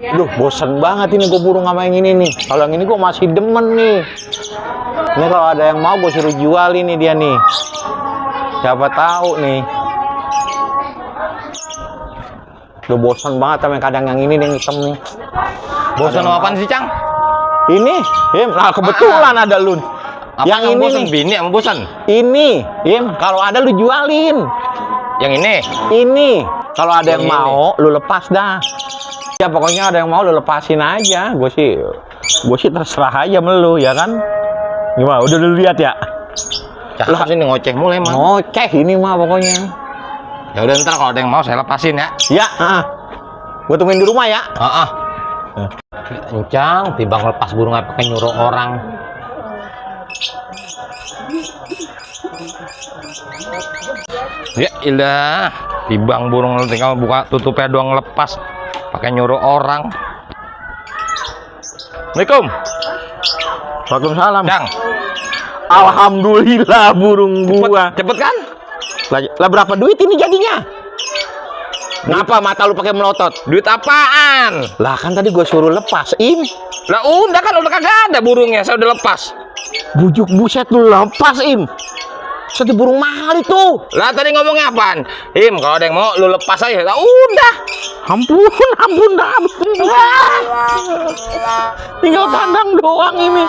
Duh, bosen banget ini gue burung sama yang ini nih. Kalau yang ini gue masih demen nih. Ini kalau ada yang mau gue suruh jual ini dia nih. Siapa tahu nih. Udah bosan banget sama kadang yang ini yang hitam nih. Bosan sama apaan sih, Cang? Ini, nah kebetulan ada lu. Yang ini bosan nih. bini sama bosan. Ini, kalau ada lu jualin. Yang ini. Ini, kalau ada yang Yang mau lu lepas dah. Ya pokoknya ada yang mau lu lepasin aja. Gue sih terserah aja sama lu ya kan. Gimana? Udah lu lihat ya? Cakep sih, ngoceh mulai emang. Ngoceh ini mah pokoknya. Ya udah, ntar kalau ada yang mau saya lepasin ya. Ya, gue tungguin di rumah ya. Kencang, tiba ngelepas burung apa pakai nyuruh orang. Ya ilah, tibang burung tinggal buka tutupnya doang lepas pakai nyuruh orang. Assalamualaikum. Waalaikumsalam. Cang, Alhamdulillah burung gua. cepet kan? Lah berapa duit ini jadinya? Ngapa mata lu pakai melotot? Duit apaan? Lah kan tadi gua suruh lepas, Im. Lah udah kan, udah kagak ada burungnya, saya udah lepas. Bujuk buset lu lepas, Im. Satu burung mahal itu. Lah tadi ngomongnya apaan? Im, kalau ada yang mau lu lepas aja. Lah udah. Ampun. Tinggal kandang doang ini.